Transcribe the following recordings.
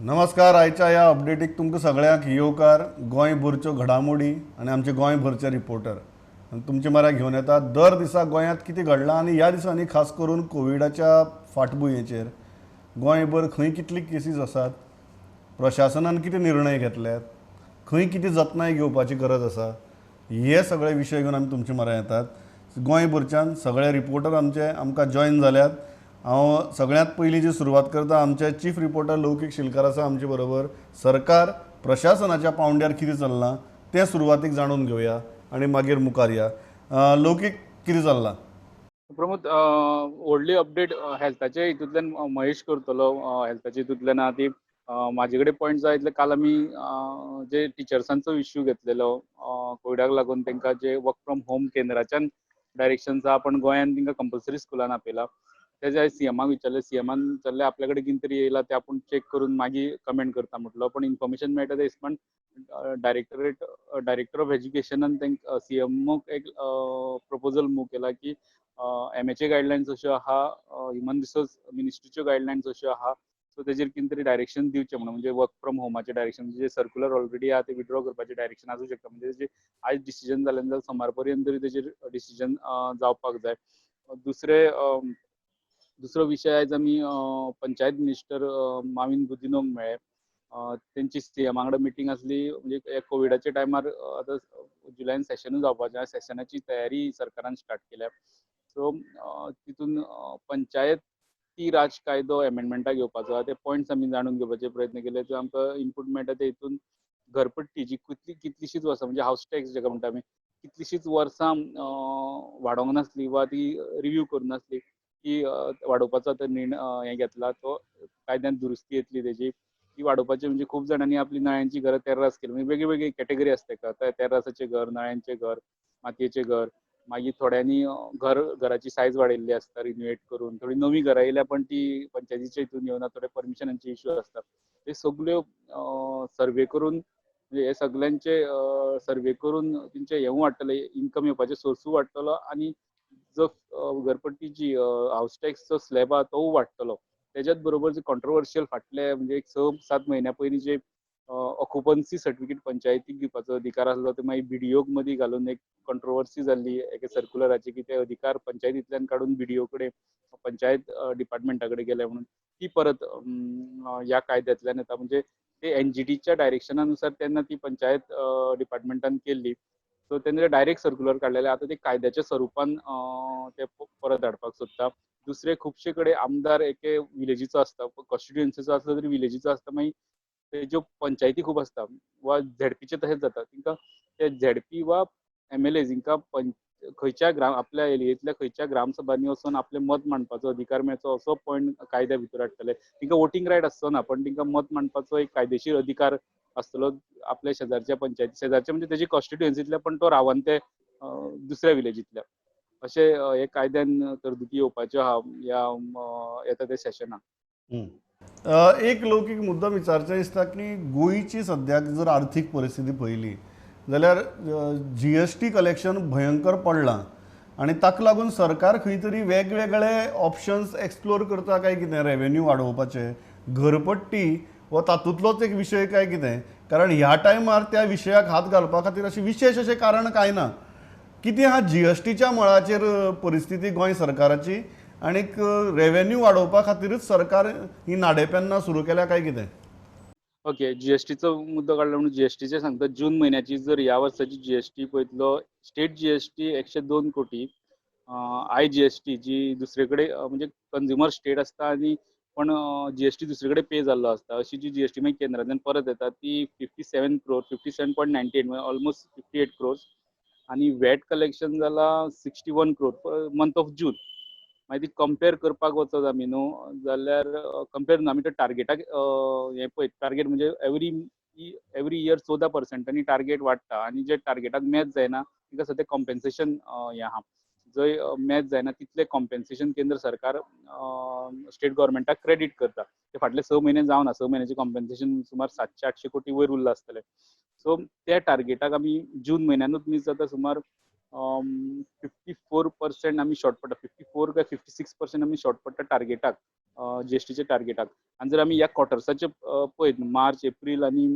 नमस्कार. आयच्या ह्या अपडेटीक तुमकां सगळ्यांक येवकार. गोंयभरच्यो घडामोडी आनी आमचे गोंयभरचे रिपोर्टर आनी तुमचे म्हऱ्याक घेवन येता. दर दिसा गोंयांत कितें घडलां आनी ह्या दिसांनी खास करून कोविडाच्या फाटभुंयेचेर गोंयभर खंय कितली केसीस आसात, प्रशासनान कितें निर्णय घेतल्यात, खंय कितें जतनाय घेवपाची गरज आसा, हे सगळे विशय घेवन आमी तुमचे म्हऱ्यान येतात. गोंयभरच्यान सगळे रिपोर्टर आमचे आमकां जॉयन जाल्यात. हांव सगळ्यांत पयलीं जी सुरवात करता, आमचे चीफ रिपोर्टर लौकीक शिलकार आसा आमचे बरोबर. सरकार प्रशासनाच्या पावंड्यार कितें चल्लां तें सुरवातीक जाणून घेवया आनी मागीर मुखार या. लौकीक, कितें चल्लां? प्रमोद, व्हडली अपडेट हेल्थाच्या हितूंतल्यान महेश करतलो. हेल्थाच्या हितूंतल्यान आहा ती म्हाजे कडेन पॉयंट जाय इतले. काल आमी जे टिचर्सांचो इश्यू घेतलेलो, कोविडाक लागून तांकां जे वर्क फ्रॉम होम केंद्राच्यान डायरेक्शन आहा, पण गोंयान तांकां कंपल्सरी स्कुलान आपयला. तेजे हांवें सीएमाक विचारलें. सीएमान विचारलें, आपल्या कडेन कितें तरी येयला तें आपूण चॅक करून मागीर कमेंट करता म्हटलो. पण इन्फॉर्मेशन मेळटा ते हिसपान डायरेक्टर ऑफ एज्युकेशनान तांकां सीएमओक एक प्रपोजल मूव केला की एमएचए गायडलायन्स अश्यो आहा, ह्युमन रिसोर्स मिनिस्ट्रीच्यो गायडलायन्स अश्यो आहा, सो तेजेर कितें तरी डायरेक्शन दिवचें म्हणून. म्हणजे वर्क फ्रॉम होमाचें डायरेक्शन, जे सर्क्युलर ऑलरेडी आहा ते विड्रॉ करपाचें डायरेक्शन आसूं शकता. म्हणजे तेजेर आयज डिसिजन जालें जाल्यार सोमार पर्यंत तरी तेजेर डिसिजन जावपाक जाय. दुसरो विशय, आयज आमी पंचायत मिनिस्टर माविन गुदिनोक मेळ्ळे. तेंची सीएमा वांगडा मिटींग आसली. म्हणजे कोविडाच्या टायमार आतां जुलयान सेशनूय जावपाचें आहा. सेशनाची तयारी सरकारान स्टार्ट केल्या. सो तितून पंचायती राज कायदो एमेंडमेंटाक घेवपाचो आहा. ते पॉयंट्स आमी जाणून घेवपाचे प्रयत्न केले. थंय आमकां इनपूट मेळटा ते हितून घरपट्टी जी कितली कितलीशीच वर्सां, म्हणजे हावस टॅक्स जेका म्हणटा आमी, कितलीशीच वर्सां वाडोवंक नासली वा ती रिव्यू करूं नासली, ती वाडोवपाचो आतां निर्णय हें घेतला. तो कायद्यान दुरुस्ती येतली तेजी. ती वाडोवपाची म्हणजे खूब जाणांनी आपली नळ्यांची घरां तेर्रास केली. म्हणजे वेगळी वेगळी कॅटेगरी आसता तेका, तेर्रासाचें घर, नळ्यांचें घर, मातयेचें घर. मागीर थोड्यांनी घराची सायज वाडयल्ली आसता रिनोवेट करून. थोडी नवी घरां येयल्या, पण ती पंचायतीच्या हितून येवना, थोडे परमिशनांचे इश्यू आसता. ते सगल्यो सर्वे करून, म्हणजे हे सगल्यांचे सर्वे करून तेंचे हें वाडटलें, इन्कम येवपाचे सोर्सूय वाडटलो आनी जो घरपट्टीची हावस टॅक्सचो स्लॅब आहा तोय वाडटलो. तेज्याच बरोबर जे कॉन्ट्रोवर्शियल फाटले, म्हणजे एक 6-7 म्हयन्या पयलीं जे ऑक्युपन्सी सर्टिफिकेट पंचायतीक दिवपाचो अधिकार आसलो, ते मागीर बीडीओक मदीं घालून एक कॉन्ट्रोवर्सी जाल्ली एके सर्क्युलराची, की ते अधिकार पंचायतींतल्यान काडून बीडीओ कडेन, पंचायत डिपार्टमेंटा कडेन गेले म्हणून. ती परत ह्या कायद्यांतल्यान येता. म्हणजे ते एनजीटीच्या डायरेक्शना नुसार तेन्ना ती पंचायत डिपार्टमेंटान केल्ली. सो तेन्ना डायरेक्ट सर्क्युलर काडलेले, आतां ते कायद्याच्या स्वरुपान ते परत हाडपाक सोदता. दुसरे, खुबशे कडेन आमदार एके विलेजीचो आसता, कॉन्स्टिट्युएन्सीचो आसलो तरी विलेजीचो आसता. मागीर तेज्यो पंचायती खूब आसता वा झेडपीचे तशेंच जाता. तांकां ते झेडपी वा एमएलए हिंकां खंयच्या ग्राम आपल्या एरियेंतल्या खंयच्या ग्रामसभांनी वचोन आपलें मत मांडपाचो अधिकार मेळचो असो पॉयंट कायद्या भितर हाडटले. तांकां वोटींग रायट आसचो ना, पण तांकां मत मांडपाचो एक कायदेशीर अधिकार आसतलो आपल्या शेजारच्या पंचायती, शेजारच्या म्हणजे तेजी कॉन्स्टिट्युएन्सीतल्या, पण तो रावन ते दुसऱ्या विलेजींतल्या. अशें हे कायद्यान तरतुदी येवपाच्यो आहा ह्या येता ते सेशनाक. एक लौकीक मुद्दो विचारचें दिसता की गोंयची सद्याक जर आर्थीक परिस्थिती पळयली जाल्यार जीएसटी कलेक्शन भयंकर पडलां आनी ताका लागून सरकार खंय तरी वेगवेगळे ऑप्शन्स एक्सप्लोर करता काय कितें रेवेन्यू वाडोवपाचे? घरपट्टी हो तातूंतलोच एक विशय काय कितें? कारण ह्या टायमार त्या विशयाक हात घालपा खातीर अशें विशेश अशें कारण कांय ना. कितें आहा जीएसटीच्या मळाचेर परिस्थिती गोंय सरकाराची आनीक रेवेन्यू वाडोवपा खातीरच सरकार ही नाडेपेन्नां सुरू केल्या काय कितें? ओके, जीएसटीचो मुद्दो काडलो म्हणून जीएसटीचे सांगता. जून म्हयन्याची जर ह्या वर्साची जीएसटी पळयतलो, स्टेट जीएसटी 102 कोटी, आय जीएसटी जी दुसरे कडेन, म्हणजे कंज्युमर स्टेट आसता आनी पण जीएसटी दुसरे कडेन पे जाल्लो आसता, अशी जी जीएसटी मागीर केंद्रांतल्यान परत येता ती 57 crore, 57.98, म्हणजे ऑलमोस्ट 58 क्रोर्स. आनी वॅट कलेक्शन जाला 61 crore month of June. मागीर ती कंपेर करपाक वचत आमी न्हू जाल्यार, कंपेर न्हू, आमी ते टार्गेटाक हें पळयत. टार्गेट म्हणजे एवरी एवरी इयर 14 पर्संटांनी टार्गेट वाडटा आनी जे टार्गेटाक मॅच जायना तांकां सद्या कॉम्पेन्सेशन हें आहा. जंय मॅच जायना तितलें कॉम्पेन्सेशन केंद्र सरकार स्टेट गव्हर्मेंटाक क्रेडीट करता. ते फाटले 6 म्हयने जावना, 6 म्हयन्याचें कॉम्पेन्सेशन सुमार 700-800 कोटी वयर उरलां आसतलें. सो त्या टार्गेटाक आमी जून म्हयन्यानूच मीस जाता. सुमार 54% आमी शॉर्ट पडटा, 54 काय 56% आमी शॉर्ट पडटा टार्गेटाक. जीएसटीच्या टार्गेटाक. आनी जर आमी ह्या क्वॉर्टर्साचे पळयत, मार्च, एप्रील आनी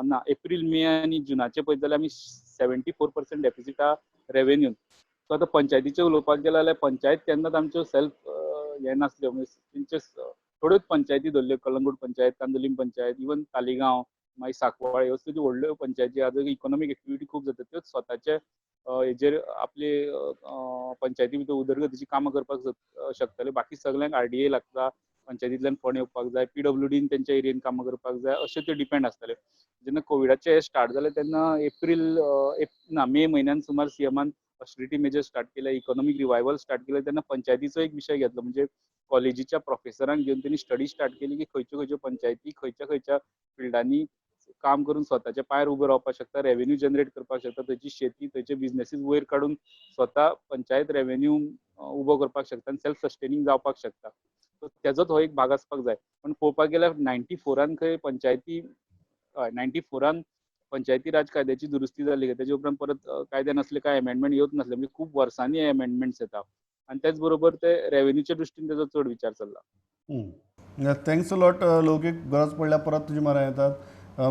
ना, एप्रील, मे आनी जुनाचे पळयत जाल्यार आमी 74% डेफिसिट आहा रेवेन्यून. सो आतां पंचायतीचें उलोवपाक गेलें जाल्यार पंचायत केन्नाच आमच्यो सेल्फ हें नासल्यो. म्हणजे तेंच्यो थोड्योच पंचायती धरल्यो, कलंगूट पंचायत, कांदोलीम पंचायत, इवन तालिगांव, मागीर सांकवाळ, ह्यो सुद्दां व्हडल्यो पंचायती आतां इकॉनॉमीक एक्टिविटी खूब जाता, त्योच स्वताचे हेजेर आपले पंचायती भितर उदरगतीची कामां करपाक शकतले. बाकी सगळ्यांक आरडीए लागता, पंचायतींतल्यान फंड येवपाक जाय, पीडब्ल्यूडीन तेंच्या एरियेन कामां करपाक जाय, अशें ते डिपेंड आसतले. जेन्ना कोविडाचें स्टार्ट जालें तेन्ना एप्रील ना मे म्हयन्यान सुमार सीएमान ऑस्टेरिटी मेजर स्टार्ट केले, इकॉनॉमीक रिवायवल स्टार्ट केले. तेन्ना पंचायतीचो एक विशय घेतलो, म्हणजे कॉलेजीच्या प्रोफेसरांक घेवन तेणी स्टडी स्टार्ट केली की खंयच्यो खंयच्यो पंचायती खंयच्या खंयच्या फिल्डांनी काम करून स्वताच्या पांयार उबो रावपाक शकता, रेवेन्यू जनरेट करपाक शकता, थंयची शेती, थंयचे बिजनेसीस वयर काडून स्वता पंचायत रेवेन्यू उबो करपाक शकता आनी सेल्फ सस्टेनींग जावपाक शकता. सो तेजोच हो एक भाग आसपाक जाय. पण पळोवपाक गेल्यार 94 खंय पंचायती, हय, 94 पंचायती राज कायद्याची दुरुस्ती जाली. तेजे उपरांत परत कायद्यान असले कांय एमेंडमेंट येवच नासले. म्हणजे खूब वर्सांनी हे एमेंडमेंट्स येता आनी तेच बरोबर ते रेवेन्यूच्या दृश्टीन तेजो चड विचार चल्ला. Thanks lot लौकीक. गरज पडल्यार परत तुजे म्हऱ्यान येतात.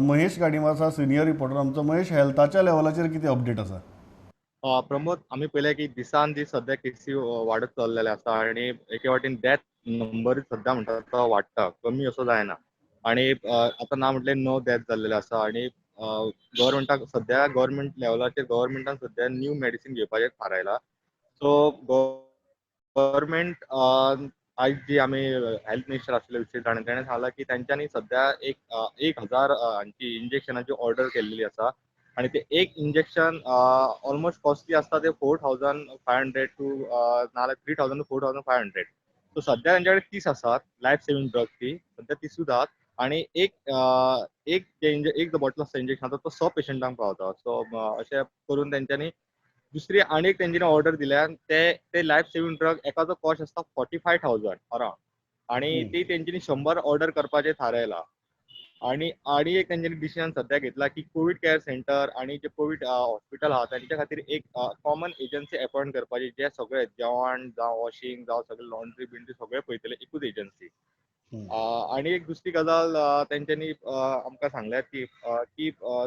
महेश गाडीमार आसा, सिनियर रिपोर्टर आमचो. महेश, हेल्थाच्या लेवलाचेर कितें अपडेट आसा? प्रमोद, आमी पळयलें की दिसान दीस सध्या केसी वाडत चल्लेले आसा आणि एके वाटेन डेथ नंबर सध्या म्हणटा तो वाडटा, कमी असो जायना. आणि आतां ना म्हटल्यार णव डेथ जाल्लेले आसा. आणि गव्हर्मेंटाक सध्या, गव्हर्मेंट लेवलाचेर गव्हर्मेंटान सध्या न्यू मेडिसीन घेवपाचें थारायलां. सो गव्हर्मेंट आयज जी आमी हेल्थ मिनिस्टर आशिल्ले विशय जाणा, तेणें सांगलां की तेंच्यांनी सध्या एक 1000 हांची इंजेक्शनाची ऑर्डर केल्लेली आसा. आणि ते एक इंजेक्शन ऑलमोस्ट कॉस्टली आसता, ते 4500 टू नाल्यार 3000 to 4500. सो सध्या तेंच्या कडेन 30 आसात लायफ सेविंग ड्रग, ती सध्या 30ूच आहात. आणि एक एक एक जो बॉटल आसता इंजेक्शनाचो, तो 100 पेशंटांक पावता. सो अशें करून तेंच्यांनी दुसरी आनी एक तेंच्यांनी ऑर्डर दिल्या. ते ते लायफ सेविंग ड्रग एकाचो कॉस्ट आसता 45,000 अराउंड आणि ती तेंच्यांनी 100 ऑर्डर करपाचें थारायलां. आणि आणि एक तेंच्यांनी डिसिजन सध्या घेतला की कोवीड केअर सेंटर आणि जे कोवीड हॉस्पिटल आहा तेंच्या खातीर एक कॉमन एजन्सी अपॉयंट करपाची, जे सगळे जेवण जावं, वॉशिंग जावं, सगळे लॉन्ड्री बिंड्री सगळे पळयतले एकूच एजन्सी. आणि एक दुसरी गजाल तेंच्यांनी आमकां सांगल्या की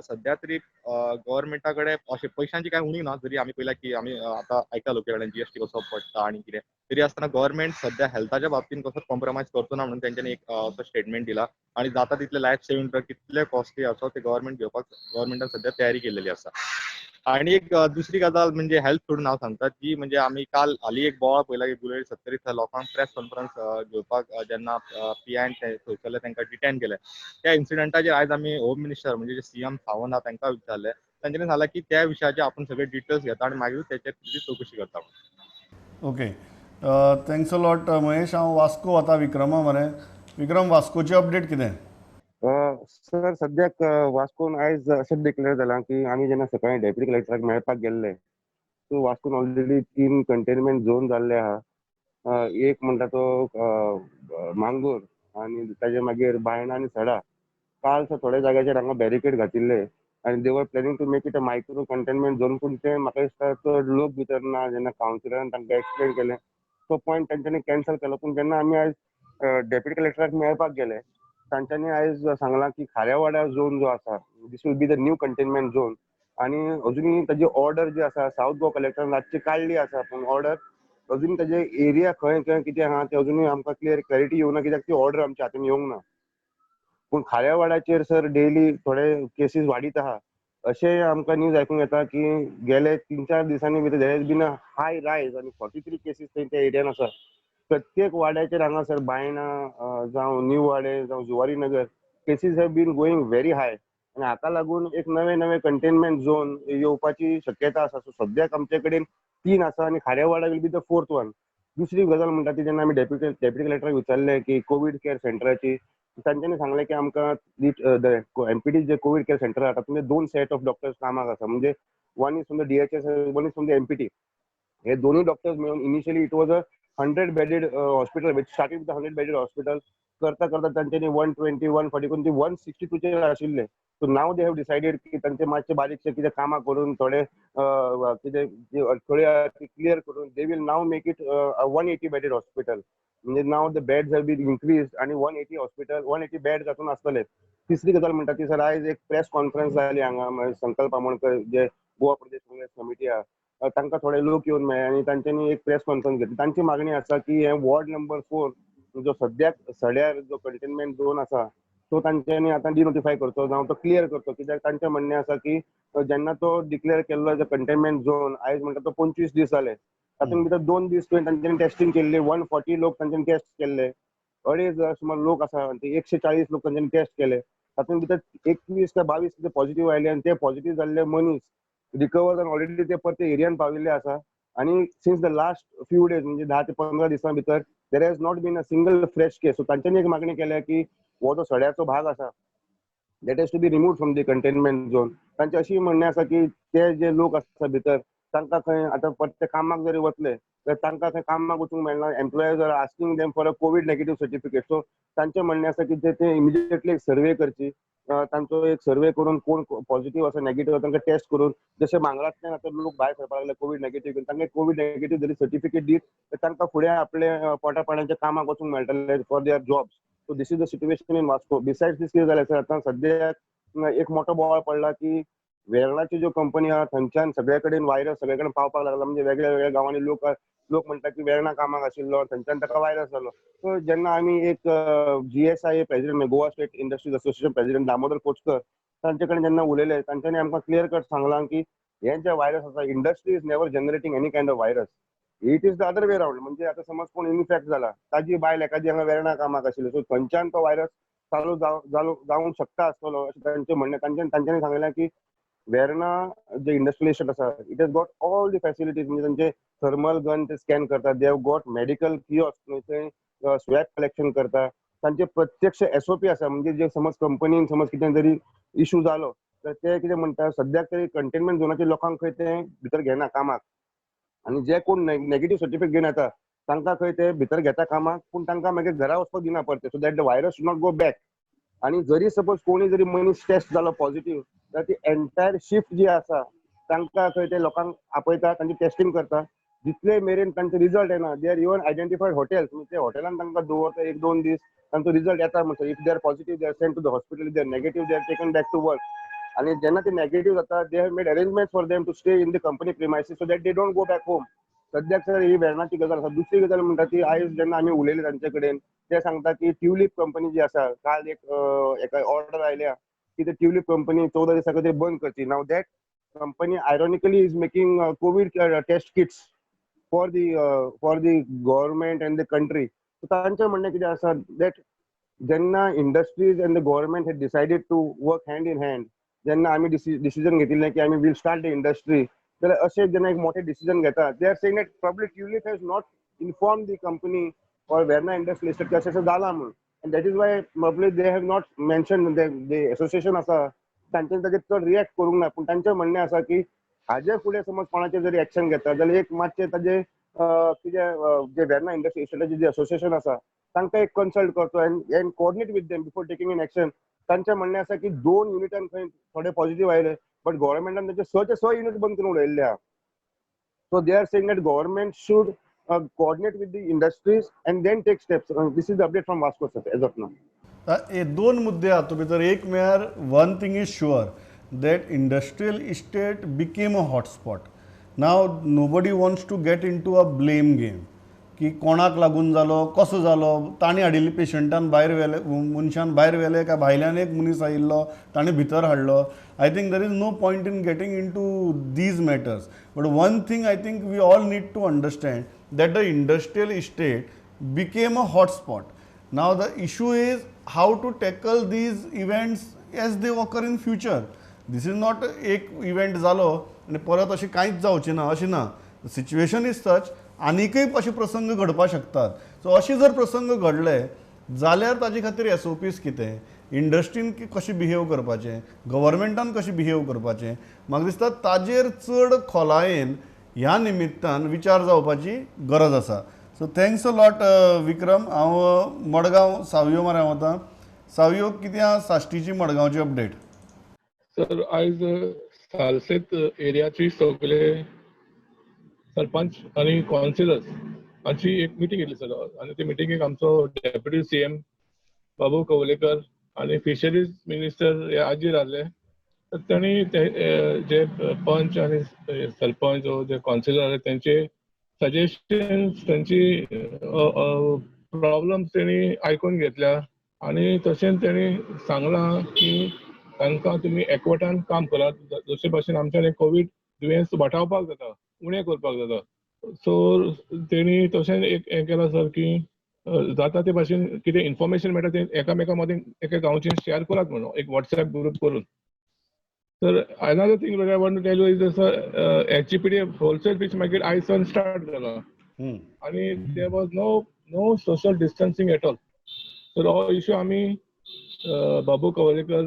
सध्या तरी गव्हर्मेंटा कडेन अशें पयशांची कांय उणीव ना. जरी आमी पळयला की आमी आतां आयकता लोकां कडेन जीएसटी कसो पडटा आनी कितें, तरी आसतना गव्हर्मेंट सध्या हेल्थाच्या बाबतींत कसो कॉम्प्रोमायज करचो ना म्हणून तेंच्यांनी एक असो स्टेटमेंट दिला. आणि जाता तितले लायफ सेविंग ड्रग कितले कॉस्टली आसा ते गव्हर्मेंट घेवपाक गव्हर्मेंटान सध्या तयारी केलेली आसा. आणि एक दुसरी गजाल म्हणजे हेल्थ सोडून हांव सांगता ती म्हणजे आमी काल हाली एक बोवाळ पळयला की गुलेरी सत्तरी थंय लोकांक प्रेस कॉन्फरन्स घेवपाक जेन्ना पीआयन थंयसरले तांकां डिटेन केले, त्या इन्सिडंटाचेर आयज आमी होम मिनिस्टर म्हणजे जे सीएम सावंत आहा तांकां विचारले. तांच्यांनी सांगलां की त्या विशयाचे आपण सगळे डिटेल्स घेता आणि मागीर तेचेर तुजी चवकशी करता. Okay, thanks a lot Mahesh. हांव वास्को वता विक्रमा मरे. विक्रम, वास्कोची अपडेट कितें? सर, सद्याक वास्कोन आयज अशें डिक्लेअर जालां की आमी जेन्ना सकाळीं डेप्युटी कलेक्टराक मेळपाक गेल्ले, सो वास्कोन ऑलरेडी तीन कंटेनमेंट झोन जाल्ले आहा. एक म्हणटा तो मांगूर आनी ताजे मागीर बायणा आनी सडा. काल थोड्या जाग्याचेर हांगा बॅरिकेड घातिल्ले आनी they were planning to make it a micro containment zone, पूण ते म्हाका दिसता चड लोक भितर ना. जेन्ना कावन्सिलरान तांकां एक्सप्लेन केलें, तो पॉयंट तांच्यांनी कॅन्सल केलो. पूण जेन्ना आमी आयज डेप्युटी कलेक्टराक मेळपाक गेले, तांच्यांनी आयज सांगलां की खाऱ्यावाडा झोन जो आसा, this will be the new containment zone. आनी अजुनूय ताजी ऑर्डर जी आसा, सावथ गोवा कलेक्टरान रातची काडली आसा, पूण ऑर्डर अजून ताजे एरिया खंय खंय कितें आहा ते अजुनूय आमकां क्लियर क्लॅरिटी येवना, कित्याक ती ऑर्डर आमच्या हातीन येवंक ना. पूण खाऱ्यावाड्याचेर सर डेली थोडे केसीस वाडीत आहा. अशें आमकां न्यूज आयकूंक येता की गेले 3-4 दिसांनी भितर there has been a high rise आनी 43 केसीस थंय त्या एरियान आसा. प्रत्येक वाड्याचेर हांगासर बायणा जावं, न्यू वाडे जावं, Zuari Nagar, cases have been going very high आनी हाका लागून एक नवे नवे कंटेनमेंट झोन येवपाची शक्यता आसा. सो सद्याक आमचे कडेन तीन आसा आनी Kharewada will be the fourth one. दुसरी गजाल म्हणटा ती, जेन्ना आमी डेप्युटी कलेक्टराक विचारलें की कोवीड केअर सेंटराची, तांच्यांनी सांगलें की आमकां एमपीटी जे कोवीड केअर सेंटर आहा तातूंत दोन सेट ऑफ डॉक्टर्स कामाक आसा, म्हणजे one is from the DHS, one is from the MPT. हे दोनूय डॉक्टर्स मेळून initially it was a 100 bedded hospital, starting with 100 bedded hospital करता करता तांच्यांनी 120, 140 करून ती 162चेर आशिल्ले. So now they have decided की तांचे मातशे बारीकशे कितें कामां करून, थोडे कितें जी अडखळी आहा ती क्लियर करून they will now make it 180 bedded hospital. म्हणजे now the beds have been increase आणि 180 hospital, 180 bed तातूंत आसतले. तिसरी गजाल म्हणटा ती सर, आयज एक प्रेस कॉन्फरन्स जाली हांगा. संकल्प आमोणकर जे गोवा प्रदेश काँग्रेस कमिटी आहा, तांकां थोडे लोक येवन मेळ्ळे आनी तांच्यांनी एक प्रेस कॉन्फरन्स घेतली. तांची मागणी आसा की हे वॉर्ड नंबर 4 जो सद्याक सड्यार जो कंटेनमेंट झोन आसा, तो तांच्यांनी आतां डिनोटिफाय करचो जावं तो क्लियर करचो. कित्याक तांचें म्हणणें आसा की जेन्ना तो डिक्लेअर केल्लो एज अ कंटेनमेंट झोन, आयज म्हणटा तो 25 दीस जाले. तातूंत भितर 2 दीस तुवें तांच्यांनी टेस्टिंग केल्ली, 140 लोक तांच्यांनी टेस्ट केल्ले, 2500 सुमार लोक आसा, ते 140 लोक तांच्यांनी टेस्ट केले. तातूंत भितर 21 काय 22 कितें पॉझिटिव्ह आयले आनी ते पॉझिटिव्ह जाल्ले मनीस रिकवर जावन ऑलरेडी ते परते एरियान पाविल्ले आसा. आनी since the last few days, म्हणजे 10 ते 15 दिसां भितर, there has not been a single fresh case. So तांच्यांनी एक मागणी केल्या की हो जो सड्याचो भाग आसा, that has to be remove from the containment zone. तांचें अशी म्हणणें आसा की ते जे लोक आसा भितर, तांकां खंय आतां परते कामाक जरी वतले तर तांकां खंय कामाक वचूंक मेळना. Employers are asking them for a COVID negative certificate. So तांचें म्हणणें आसा की ते इमिजिएटली एक सर्वे करची, तांचो एक सर्वे करून कोण पॉझिटिव्ह आसा, नेगेटिव्ह आसा, तांकां टेस्ट करून, जशें मांगरांतल्यान आतां लोक भायर सरपाक लागले कोवीड नेगेटिव्ह, तांकां कोवीड नेगेटिव्ह जरी सर्टिफिकेट दीत तर तांकां फुडें आपले पोटा पाण्याच्या कामाक वचूंक मेळटलें for their jobs. So this is the situation in Vasco. Besides this, कितें जालें सर, आतां सद्याक एक मोठो बोवाळ पडला की वेर्णाची ज्यो कंपनी आहा, थंयच्यान सगळे कडेन व्हायरस सगळे कडेन पावपाक लागला. म्हणजे वेगळ्या वेगळ्या गांवांनी लोक लोक म्हणटा की वेर्णा कामाक आशिल्लो, थंयच्यान ताका व्हायरस जालो. सो जेन्ना आमी एक GSI president, Goa state industries association president Damodar Kochkar तांचे कडेन जेन्ना उलयले, तांच्यांनी आमकां क्लियर कट सांगलां की हें जें व्हायरस आसा, industry is never generating any kind of virus, it is the other way round. म्हणजे आतां समज कोण इन्फेक्ट जाला, ताजी बायल एखादी हांगा वेर्णा कामाक आशिल्ली, सो थंयच्यान तो व्हायरस चालू जावंक शकता आसतलो अशें तांचें म्हणणें. तांच्यांनी सांगलें की वेर्णा जे इंडस्ट्रियल इस्टेट आसा, it has got all the facilities. म्हणजे तांचे थर्मल गन ते स्कॅन करतात, they have got medical kiosk, थंय स्वॅब कलेक्शन करता, तांचे प्रत्यक्ष एसओपी आसा. म्हणजे जे समज कंपनीन समज कितें तरी इशू जालो तर ते कितें म्हणटा, सद्याक तरी कंटेनमेंट झोनाचे लोकांक खंय ते भितर घेना कामाक आनी जे कोण नेगेटीव सर्टिफिकेट घेवन येता तांकां खंय ते भितर घेता कामाक, पूण तांकां मागीर घरा वचपाक दिना परते, so that the virus should not go back. आनी जरी सपोज कोणी जरी मनीस टेस्ट जालो पॉझिटिव्ह, तर ती एंटायर शिफ्ट जी आसा, तांकां खंय ते लोकांक आपयता, तांची टेस्टिंग करता जितले मेरेन तांचे रिजल्ट येना. They are even identified hotels, म्हणजे ते हॉटेलान तांकां दवरता एक दोन दीस, तांचो रिजल्ट येता म्हणसर. If they are positive, they are sent to the hospital. They are negative, they are taken back to work. आणि जेन्ना ते नेगेटीव जाता, they have made arrangement for them to stay in the company premises so that they don't go back home. सद्याक sir ही वेर्णाची गजाल आसा. दुसरी गजाल म्हणटा ती, आयज जेन्ना आमी उलयले तांचे कडेन, ते सांगता की ट्युलीप कंपनी जी आसा, काल एक एका ऑर्डर आयल्या की ते ट्युलीप कंपनी 14 दिसां खातीर बंद करची. Now that company ironically is making COVID test kits for the government and the country. तांचें म्हणणें कितें आसा, that जेन्ना industries and the government had decided to work hand in hand, जेन्ना आमी डिसिजन घेतिल्लें की आमी will start the industry, जाल्यार अशें जेन्ना एक मोठें डिसिजन घेता, they are saying that probably Tulip has not inform the company or Verna Industrial Estate की अशें अशें जालां म्हूण, and that is why probably they have not mention. The association आसा, तांच्यानी ताजेर चड रिएक्ट करूंक ना. पूण तांचें म्हणणें आसा की हाजे फुडें समज कोणाचेर जरी एक्शन घेता जाल्यार एक मातशें ताजें कितें जे वेर्ना इंडस्ट्रियल इस्टेटाचें जे असोसिएशन आसा, तांकां एक कन्सल्ट करचो and coordinate with them before taking an action. तांचें म्हणणें आसा की दोन युनिटान खंय थोडे पॉझिटिव्ह आयले, बट गव्हर्मेंटान तांचे सचे स युनीट बंद करून उडयल्ले आहा. So they are saying that government should coordinate with the industries and then take steps. This is the update from Vasco, sir, as of now. हे दोन मुद्दे हातूंत भितर. एक म्हळ्यार, one thing is sure, that industrial estate became a hotspot. Now nobody wants to get into a blame game की कोणाक लागून जालो, कसो जालो, तांणी हाडिल्ले पेशंटान भायर व्हेले, मनशान भायर व्हेले, काय भायल्यान एक मनीस आयिल्लो, ताणें भितर हाडलो. I think there is no point in getting into these matters, but one thing I think we all need to understand, that the industrial estate became a hotspot. Now the issue is how to tackle these events as they occur in future. This is not एक event जालो आनी परत अशें कांयच जावचें ना अशें ना. Situation is such, आनीकय अशे प्रसंग घडपाक शकतात. सो अशे जर प्रसंग घडले जाल्यार ताजे खातीर एसओपीस कितें, इंडस्ट्रीन कशें बिहेव करपाचें, गव्हर्मेंटान कशें बिहेव करपाचें, म्हाका दिसता ताजेर चड खोलायेन ह्या निमित्तान विचार जावपाची गरज आसा. So thanks a lot Vikram. हांव मडगांव सावयो मऱ्या वता. सावयो, कितें आहा साश्टीची मडगांवची अपडेट? सर, आयज सालसेत एरियाची सगळे सरपंच आनी कावन्सिलर्स हांची एक मिटींग घेतली सर. आनी ते मिटिंगेक आमचो डेप्युटी सीएम बाबू कवलेकर आनी फिशरीज मिनिस्टर हे हाजीर आसले. तर तांणी ते जे पंच आनी सरपंच जे कावन्सिलर आसले तेंचे सजेशन्स, तेंची प्रॉब्लम्स तेणी आयकून घेतल्या आनी तशेंच तेणी सांगलां की तांकां तुमी एकवटान काम करात, जशे भाशेन आमच्यान कोवीड दुयेंस वाटावपाक जाता, उणें करपाक जाता. सो तेणी तशेंच एक हें केलां सर की जाता ते भाशेन कितें इन्फॉर्मेशन मेळटा तें एकामेका मदीं एका गांवचें शेअर करात म्हणून एक वॉट्सएप ग्रूप करून. Sir, another thing I want to tell you is, sir, HGPD wholesale fish market आयज सान स्टार्ट जाला आनी there was no social distancing at all. तर हो इशू आमी बाबू कवलेकर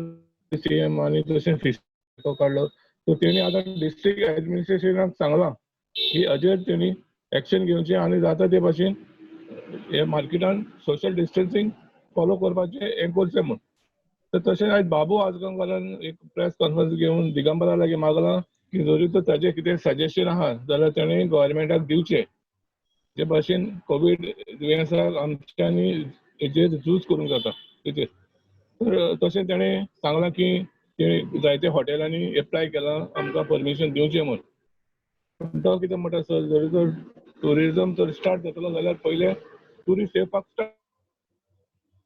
सीएम आनी तशें फिश काडलो. सो तेणी आतां डिस्ट्रिक्ट एडमिनिस्ट्रेशनाक सांगलां की हाजेर तेणी एक्शन घेवचें आनी जाता ते भाशेन हे मार्केटान सोशल डिस्टन्सींग फॉलो करपाचें हें करचें म्हूण. तर तशेंच आयज बाबू आजगांवकारान एक प्रेस कॉन्फरन्स घेवन दिगंबरा लागीं मागलां की जरी तर ताजें कितें सजेशन आहा जाल्यार तेणें गव्हर्मेंटाक दिवचें, जे भाशेन कोवीड दुयेंसाक आमच्यांनी हेजेर झूज करूंक जाता तेजेर. तर तशें तेणें सांगलां की ते जायते हॉटेलांनी एप्लाय केलां आमकां परमिशन दिवचें म्हूण. पूण तो कितें म्हणटा सर, जरी तर ट्युरिजम जर स्टार्ट जातलो जाल्यार पयलें ट्युरिस्ट येवपाक स्टार्ट,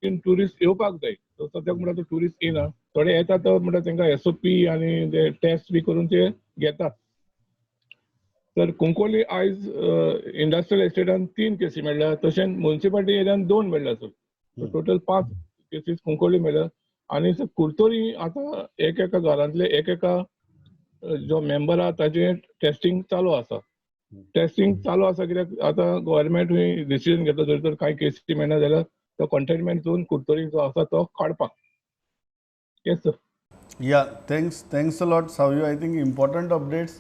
ट्युरिस्ट येवपाक जाय. सो सद्याक म्हणटा तो ट्युरिस्ट येना, थोडे येता तो म्हणटा तांकां एसओपी आनी ते टेस्ट बी करून ते घेतात. तर कुंकोली आयज इंडस्ट्रियल एस्टेटान 3 केसी मेळ्ळ्या, तशेंच मुन्सिपालिटी एरियान 2 मेळ्ळ्या सर. टोटल 5 केसीस कुंकोली मेळ्ळ्या. आनी सर कुर्तोरी आतां एक एका घरांतले एक एका जो मेंबर आहा ताजें टेस्टींग चालू आसा. टेस्टींग चालू आसा कित्याक आतां गव्हर्मेंटूय डिसिजन घेतलो जर तर कांय केसी मेळना जाल्यार तो कंटेनमेंट झोन कुर्तोरी जो आसा तो काडपाक. Yes sir. Yeah, thanks a lot Savio. I think important updates.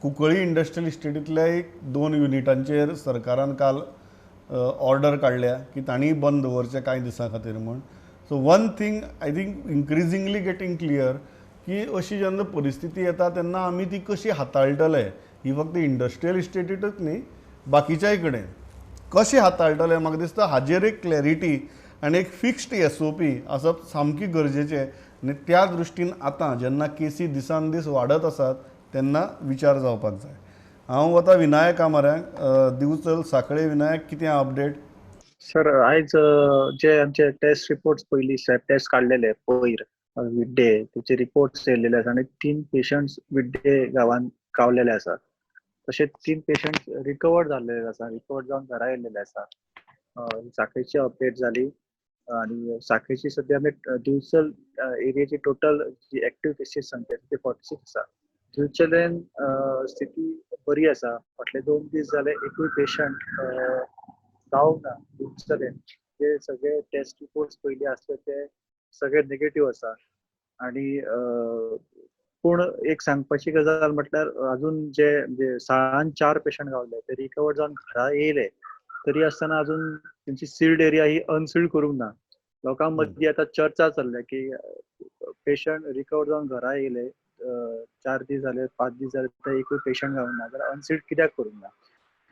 Cuncolim industrial इस्टेटींतल्या एक 2 युनिटांचेर सरकारान काल ऑर्डर काडल्या की तांणी बंद दवरचें कांय दिसां खातीर म्हूण. So one thing I think increasingly getting clear की अशी जेन्ना परिस्थिती येता तेन्ना आमी ती कशी हाताळटले, ही फक्त इंडस्ट्रियल इस्टेटींतच न्ही बाकीच्याय कडेन कशें हाताळटले, म्हाका दिसता हाजेर एक क्लॅरिटी आनी एक फिक्स्ड एसओपी आसप सामकी गरजेचें. आनी त्या दृश्टीन आतां जेन्ना केसी दिसान दीस वाडत आसात तेन्ना विचार जावपाक जाय. हांव वता विनायका म्हऱ्यांक. दिवचल साखळे, विनायक कितें अपडेट? सर, आयज जे आमचे टेस्ट रिपोर्ट्स पयली स्वॅब टेस्ट काडलेले पयर विड्डे तेचे रिपोर्ट्स येयल्लेले आसा आनी 3 पेशंट्स विड्डे गांवान गावलेले आसा. तशेंच 3 पेशंट्स रिकवर जाल्लेले आसा, रिकवर जावन घरा येयल्लेले आसा. साखळेची अपडेट जाली आनी साखळेची सद्या आमी दिवचल एरियाची टोटल जी एक्टीव केसीस संख्या ती 46 आसा. दिवचलेन स्थिती बरी आसा. फाटले 2 दीस जाले एकूय पेशंट गावंक ना दिवचलेन. जे सगळे टेस्ट रिपोर्ट्स पयली आसले ते सगळे नेगेटीव आसा. आनी पूण एक सांगपाची गजाल म्हटल्यार अजून जे म्हणजे साळान 4 पेशंट गावले ते रिकवर जावन घरा येयले तरी आसतना अजून तेंची सिल्ड एरिया ही अनसिल्ड करूंक ना. लोकां मदीं आतां चर्चा चल्ल्या की पेशंट रिकवर जावन घरा येयले 4 दीस जाले 5 दीस जाले ते एकूय पेशंट गावूंक ना जाल्यार अनसिल्ड कित्याक करूंक ना.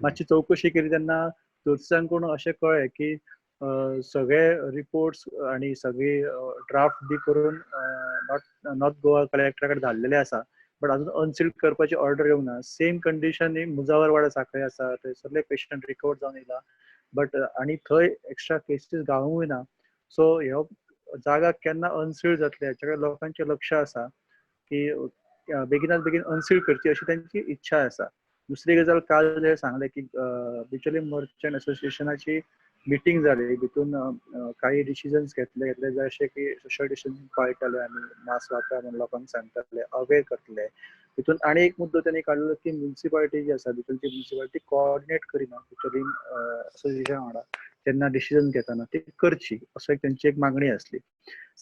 मातशी चवकशी केली तेन्ना थंयच्यान अशें कळ्ळें की सगळे रिपोर्ट्स आनी सगळी ड्राफ्ट बी करून नॉर्थ गोवा कलेक्टरा कडेन धाडलेले आसा, बट अजून अनसिल्ड करपाची ऑर्डर येवंक ना. सेम कंडिशन ही मुजावरवाडा साखळे आसा, थंयसरले पेशंट रिकवर जावन येयला बट आनी थंय एक्स्ट्रा केसीस गावूंकूय ना. सो ह्यो जागा केन्ना अनसिल्ड जातले हाचे कडेन लोकांचें लक्ष आसा की बेगिनात बेगीन अनसिल्ड करची अशी तांची इच्छा आसा. दुसरी गजाल काल जे सांगलें की बिचोली मर्चंट असोसिएशनाची मिटींग जाली, भितून काही डिसिजन्स घेतले जशे की सोशल डिस्टन्सिंग पाळटले आमी, मास्क वापरा म्हणून लोकांक सांगतले, अवेर करतले. भितून आनी एक मुद्दो त्यांनी काडलो की म्युन्सिपालिटी जी आसा भितूनची म्युन्सिपालिटी कोऑर्डिनेट करिना बिचोली असोसिएशन वांगडा तेन्ना डिसिजन घेतना ती करची असो एक तेंची एक मागणी आसली.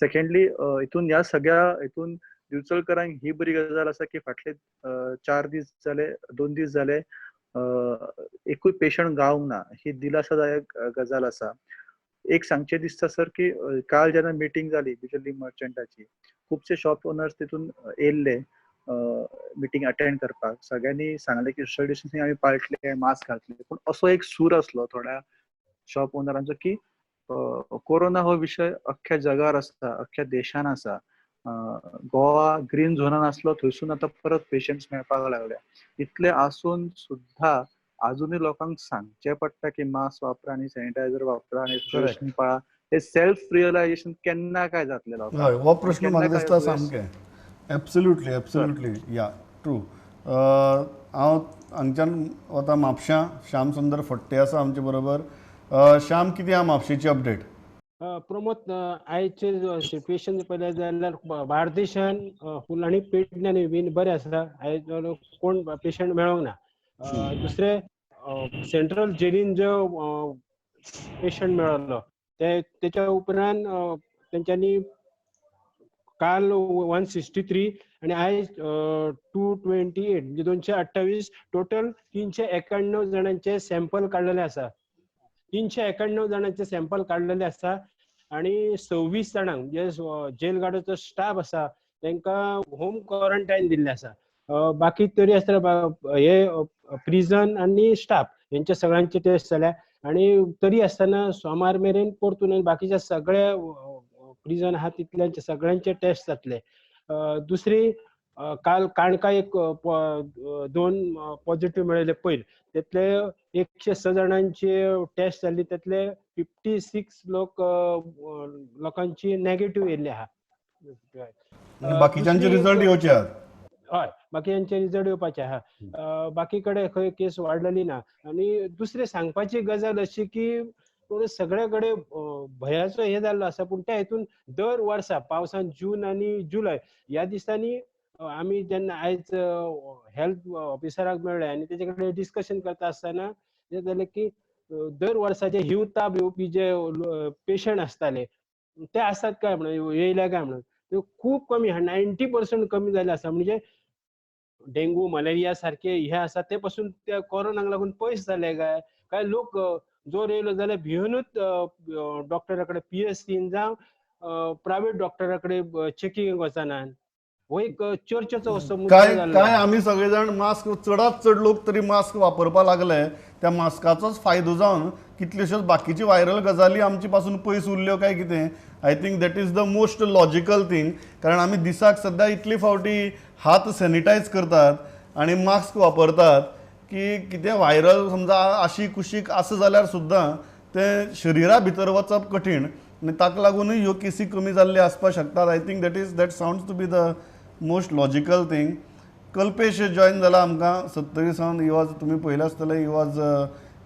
सेकंडली हितून ह्या सगळ्या हितून दिवचलकरांक ही बरी गजाल आसा की फाटले 4 दीस जाले 2 दीस जाले एकूय पेशंट गावंक ना, ही दिलासादायक गजाल आसा. एक सांगचें दिसता सर की काल जेन्ना मिटींग जाली बिचोली मर्चंटाची, खुबशे शॉप ओनर्स तितून येयल्ले मिटींग अटेंड करपाक. सगळ्यांनी सांगलें की सोशल डिस्टन्सिंग आमी पाळटले, मास्क घातले, पूण असो एक सूर आसलो थोड्या शॉप ओनरांचो की कोरोना हो विशय अख्ख्या जगार आसा, अख्ख्या देशान आसा. गोवा ग्रीन झोनान आसलो, थंयसून आतां परत पेशंट्स मेळपाक लागल्या. इतले आसून सुद्धा अजूनय लोकांक सांगचें पडटा की मास्क वापरा आनी सॅनिटायझर वापरा आनी सोशल पाळा. हे सेल्फ रियलायझेशन केन्ना काय जातलें लोकांक? हय, हो प्रश्न म्हाका दिसता सामकें. एब्सोल्युटली, एब्सोल्युटली, या ट्रू. हांव हांगच्यान वता म्हापशां. श्याम सुंदर फट्टे आसा आमचे बरोबर. श्याम, कितें आहा म्हापशेची अपडेट? प्रमोद, आयचे सिट्युएशन पळयलें जाल्यार बार्देशान फुल आनी पेडण्यान बीन बरें आसा. आयज कोण पेशंट मेळोंक ना. दुसरें, सेंट्रल जेलीन जो पेशंट मेळिल्लो ते तेच्या उपरांत तेंच्यांनी काल 163 आनी आयज 228, म्हणजे 228, टोटल 391 जाणांचे सॅम्पल काडलेले आसा. 391 जाणांचे सॅम्पल काडलेले आसा आनी 26 जाणांक म्हणजे जेल गार्डाचो स्टाफ आसा तांकां होम क्वॉरंटायन दिल्लें आसा. बाकी तरी आसतना हे प्रिजन आनी स्टाफ हेंचे सगळ्यांचे टेस्ट जाल्या आनी तरी आसतना सोमार मेरेन परतून बाकीच्या सगळे प्रिजन आहा तितल्यांचे सगळ्यांचे टेस्ट जातले. दुसरी, काल काणका एक 2 पॉझिटिव्ह मेळिल्ले पयर, त्यातले 106 जाणांची टेस्ट जाल्ली, त्यातले 56 लोक लोकांची नेगेटिव्ह येयल्ली आहा. बाकीच्यांचे रिजल्ट येवचे आहात. हय, बाकीच्यांचे रिजल्ट येवपाचे आहा. बाकी कडेन खंय केस वाडलेली ना. आनी दुसरें सांगपाची गजाल अशी की सगळे कडेन भंयाचो हे जाल्लो आसा, पूण त्या हितून दर वर्सा पावसान जून आनी जुलय ह्या दिसांनी आमी जेन्ना आयज हेल्थ ऑफिसराक मेळ्ळे आनी तेजे कडेन डिस्कशन करता आसतना कितें जालें की दर वर्साचे हिव ताप येवपी जे पेशंट आसताले ते आसात काय म्हणून, येयल्या काय म्हणून, ते खूब कमी आहा, 90% कमी जाल्ले आसा. म्हणजे डेंगू मलेरिया सारखे हे आसा ते पासून त्या कोरोनाक लागून पयस जाले काय, काय लोक जोर येयलो जाल्यार भिवनूच डॉक्टरा कडेन पीएससीन जावं प्रायवेट डॉक्टरा कडेन चेकिंगेक वचनात, हो एक चर्चेचो असो मुद्दो जाल्लो. काय आमी सगळे जाण मास्क, चडात चड लोक तरी मास्क वापरपाक लागले, त्या मास्काचोच फायदो जावन कितल्योश्योच बाकीची व्हायरल गजाली आमचे पासून पयस उरल्यो काय कितें. I think that is the most logical thing, कारण आमी दिसाक सद्या इतली फावटी हात सॅनिटायज करतात आनी मास्क वापरतात की कितें व्हायरल समजा आशी कुशीक आसा जाल्यार सुद्दां तें शरिरा भितर वचप कठीण आनी ताका लागूनय ह्यो केसी कमी जाल्ल्यो आसपाक शकतात. I think that sounds to be the most logical thing. Kalpesh join जाला आमकां सत्तरी सावन. He was, तुमी पळयलें आसतलें, he was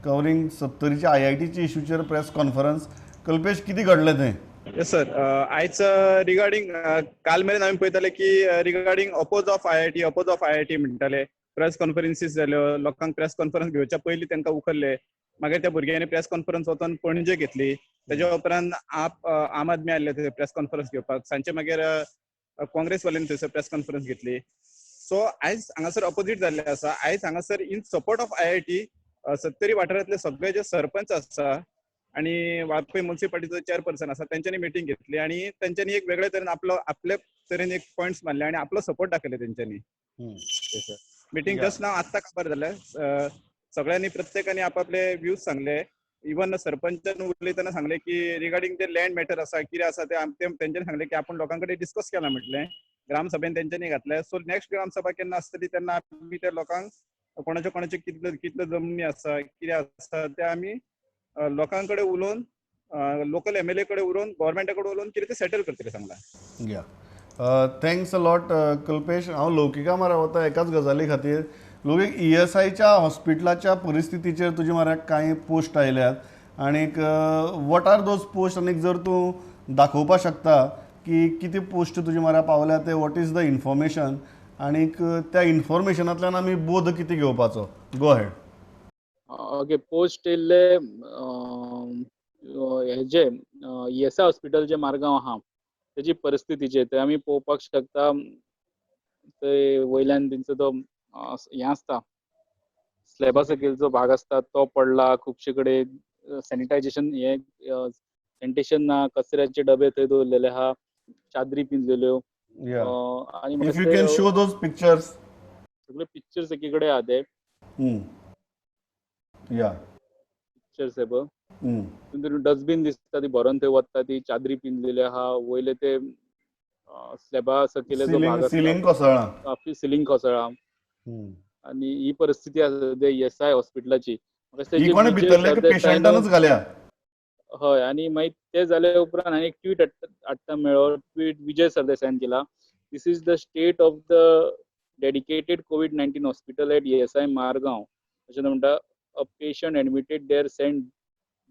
covering सत्तरीच्या आयआयटीच्या इशूचेर प्रेस कॉन्फरन्स. कल्पेश, कितें घडलें तें? येस सर, आयज रिगार्डींग काल मेरेन आमी पळयताले की regarding oppose of IIT, oppose of IIT म्हणटाले, प्रेस कॉन्फरन्सीस जाल्यो, लोकांक प्रेस कॉन्फरन्स घेवच्या पयलीं तांकां उखल्ले, मागीर त्या भुरग्यांनी प्रेस कॉन्फरन्स वचोन पणजे घेतली, तेज्या उपरांत आप आम आदमी आयले थंय प्रेस कॉन्फरन्स घेवपाक, सांजचे मागीर काँग्रेसवाल्यांनी थंयसर प्रेस कॉन्फरन्स घेतली. सो आयज हांगासर ऑपोजीट जाल्लें आसा. आयज हांगासर in support of IIT Sattari वाठारांतले सगळे जे सरपंच आसा आनी वाळपय मुन्सिपालिटीचो चेअरपर्सन आसा तेंच्यांनी मिटींग घेतली आनी तेंच्यांनी एक वेगळे तरेन आपलो आपले तरेन एक पॉयंट्स मारले आनी आपलो सपोर्ट दाखयले तेंच्यांनी. मिटींग जस्ट नाव आत्तां काबार जालें. सगळ्यांनी प्रत्येकानी आपापले व्यूज सांगले. इवन सरपंचान उलयतना सांगले की रिगार्डींग जे लँड मॅटर आसा कितें आसा ते तेंच्यांनी सांगले की आपूण लोकां कडेन डिस्कस केला म्हटलें, ग्रामसभेन तेंच्यांनी घातलें. सो नेक्स्ट ग्रामसभा केन्ना आसतली तेन्ना आमी त्या लोकांक कोणाच्यो कोणाच्यो कितल्यो कितल्यो जमनी आसा कितें आसा ते आमी लोकां कडेन उलोवन लोकल एमएलए कडेन उलोवन गव्हर्मेंटा कडेन उलोवन कितें ते सेटल करतले सांगला. या, thanks a lot Kalpesh. हांव लौकिका मारा वता एकाच गजाली खातीर. लौकीक, ईएसआयच्या हॉस्पिटलाच्या परिस्थितीचेर तुजे म्हऱ्याक कांय पोस्ट आयल्यात आनीक what are those post, आनीक जर तूं दाखोवपाक शकता की कितें पोस्ट तुजे म्हऱ्या पावल्या ते, what is the information, आनीक त्या इन्फॉर्मेशनांतल्यान आमी बोध कितें घेवपाचो. Go ahead. Okay, post येयल्ले हेजे ईएसआय हॉस्पिटल जे मारगांव आहा तेजी परिस्थितीचेर थंय आमी पळोवपाक शकता. थंय वयल्यान तेंचो तो हें आसता, स्लॅबा सकयल जो भाग आसता तो पडला खुबशे कडेन. सॅनिटायझेशन हे सॅनिटेशन ना, कचऱ्याचे डबे थंय दवरलेले आहा, चादरी पिंजलेल्यो. आनी If you can show those pictures. सगळे पिक्चर्स एकी कडेन आहा ते. या. पिक्चर्स हे पळय, तितून डस्टबीन दिसता, ती भरून थंय वता, ती चादरी पिंजलेली आहा. वयले ते स्लॅबा सकयले जो भाग. सिलींग कोसळ्ळां. सिलींग कोसळ्ळां. आनी ही परिस्थिती आसा सद्या ईएसआय हॉस्पिटलाची. ही कोणें भितरल्या पेशंटानूच घाल्या. हय, आनी मागीर ते जाले उपरांत हांवें एक ट्वीट हाडटा मेळ्ळो, ट्वीट विजय सरदेसायान केला. This is the state of the dedicated COVID-19 hospital at ESI Margao अशें म्हणटा. A patient admitted there send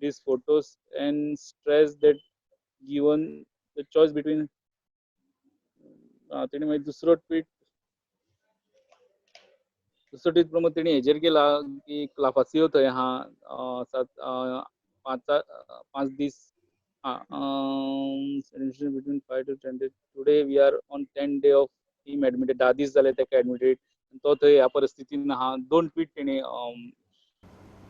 these photos and stress that given the choice between. तेणी मागीर दुसरो ट्वीट प्रमोद तेणी हेजेर केला की क्लाफासियो थंय आहा 7 5 दीस between 5 to 10 days. Today we are on 10 day of him admitted. 10 दीस जाले ताका एडमिटेड, तो थंय ह्या परिस्थितीन आहा. दोन ट्वीट तेणी.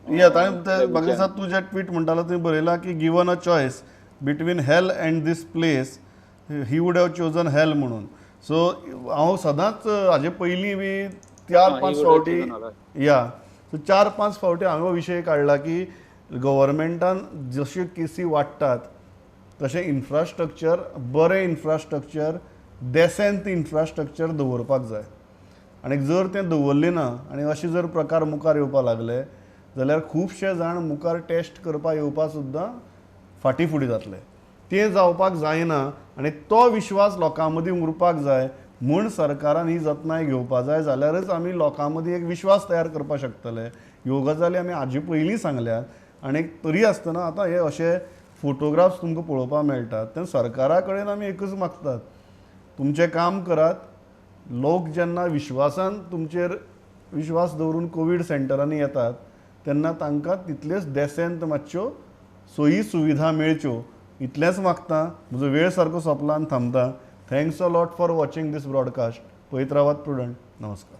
या, ताणें म्हाका दिसता तूं जे ट्वीट म्हणटालो थंय बरयलां की given a choice between hell and this place, he would have chosen hell म्हणून. सो हांव सदांच हाजे पयलीं बी चार पांच फावटी, या, सो 4-5 फावटी हांवें हो विशय काडला की गव्हर्मेंटान जश्यो केसी वाडटात तशें इन्फ्रास्ट्रक्चर, बरें इन्फ्रास्ट्रक्चर, डेसेंट इन्फ्रास्ट्रक्चर दवरपाक जाय. आनी जर तें दवरलें ना आनी अशे जर प्रकार मुखार येवपाक लागले जाल्यार खुबशे जाण मुखार टेस्ट करपाक येवपाक सुद्दां फाटीं फुडें जातले. तें जावपाक जायना आनी तो विश्वास लोकां मदीं उरपाक जाय म्हूण सरकारान ही जतनाय घेवपाक जाय, जाल्यारच आमी लोकां मदीं एक विश्वास तयार करपाक शकतले. ह्यो गजाली आमी हाजे पयलीं सांगल्यात आनी तरी आसतना आतां हे अशे फोटोग्राफ्स तुमकां पळोवपाक मेळटात. तेन्ना सरकारा कडेन आमी एकूच मागतात, तुमचें काम करात. लोक जेन्ना विश्वासान तुमचेर विश्वास दवरून कोवीड सेंटरांनी येतात तेन्ना तांकां तितल्योच डेसेंट मातश्यो सोयी सुविधा मेळच्यो, इतलेंच मागता. म्हजो वेळ सारको सोंपला आनी थांबता. Thanks a lot for watching this broadcast. पळयत रावात प्रुडंट. नमस्कार.